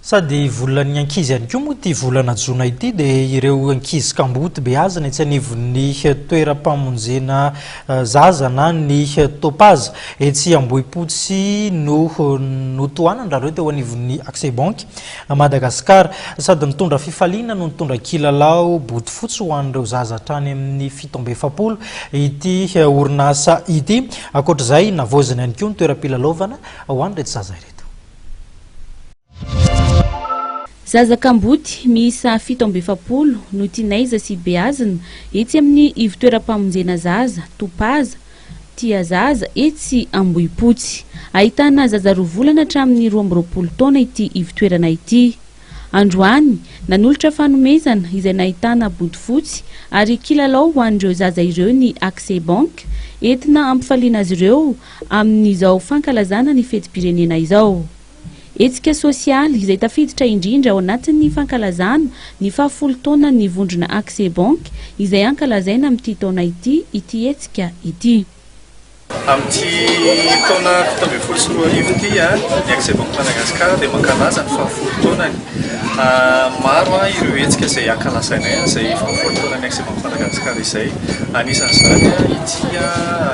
Sady volan'ny ankizy ihany koa moa ity volana jona ity dia ireo ankizy kamboty beazina etsy anivon'ny toeram-pamonjena zaza na ny Topaza etsy Ambohipotsy no notohanan-dRareo teo anivon'ny Accès Banque Madagascar. Sady nitondra fifaliana no nitondra kilalao bodofotsy ho an'ireo zaza hatrany amin'ny 47 ity orinasa ity. Ankoatra izay, navaozina ihany koa ny toeram-pilalaovana ho an'ireto zaza ireto. Zaza kamboty miisa 47 no tinaiza sy beazina etsy amin'ny ivon-toeram-pamonjena zaza Topaza, Tia Zaza, etsy Ambohipotsy. Ahitana zaza roa volana hatramin'ny 22 taona ity ivon-toerana ity. Androany, nanolotra fanomezana izay nahitana bodofotsy ary kilalao ho an'ireo zaza ireo ny Accès Bank, entina hampifaliana azy ireo amin'izao fankalazana ny fetim-pirenena izao. Hetsika sosialy izay tafiditra indrindra ao anatin'ny fankalazana ny fahafolo taonan'ny vondrona Accès Bank izay ankalazaina amin'ity taona ity ity hetsika ity. Amin'ity taona 2017 ity, ny Accès Bank Madagascar dia mankalaza ny fahafolo taonany. Maro ireo hetsika izay ankalazainay izay fahafolo taonan'ny Accès Bank Madagascar izay. Anisan'izany ity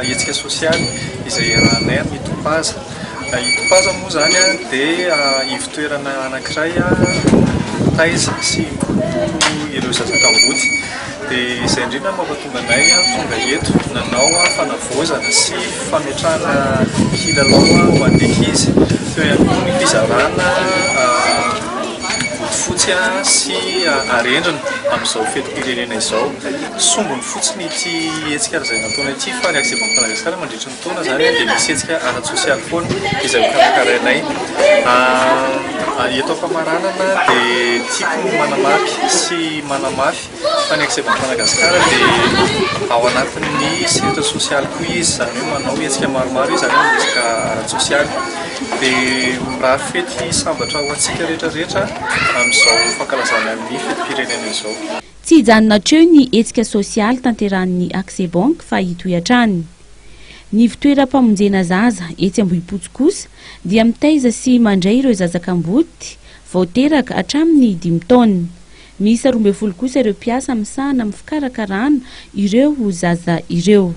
hetsika sosialy izay iarahanay amin'ny Topaza. I Topaza moa izany dia ivon-toerana anankiray mitaiza sy mikolokolo ireo zaza kamboty. Dia izay indrindra no mampatonga anay tonga eto nanao fanavaozana sy fametrahana kilalao ho an'ny ankizy. Teo ihany koa ny fizarana bodofotsy sy arendrina amin'izao fetim-pirenena izao. Sombiny fotsiny ity hetsika izay nataonay ity fa ny Accès Banque Madagascar mandritra ny taona izany dia misy hetsika ara-tsosialy foana izay hokarakarainay. Eto am-pamaranana dia tiako ny manamarika sy manamafy fa ny Accès Banque Madagascar dia ao anatin'ny sehatra sosialy koa izy, izany hoe manao hetsika maromaro izy amin'ny resaka ara-tsosialy. Dia mirary fety sambatra ho antsika rehetra rehetra amin'izao fankalazana ny fetim-pirenena izao. Tsy hijanona hatreo ny hetsika sosialy tanterahin'ny Accès Banque fa hitohy hatrany. Ny ivon-toeram-pamonjena zaza etsy Ambohipotsy kosa dia mitaiza sy mandray ireo zaza kamboty vao teraka hatramin'ny dimy taona. Miisa 12 kosa ireo mpiasa misahana amin'ny fikarakarana ireo zaza ireo.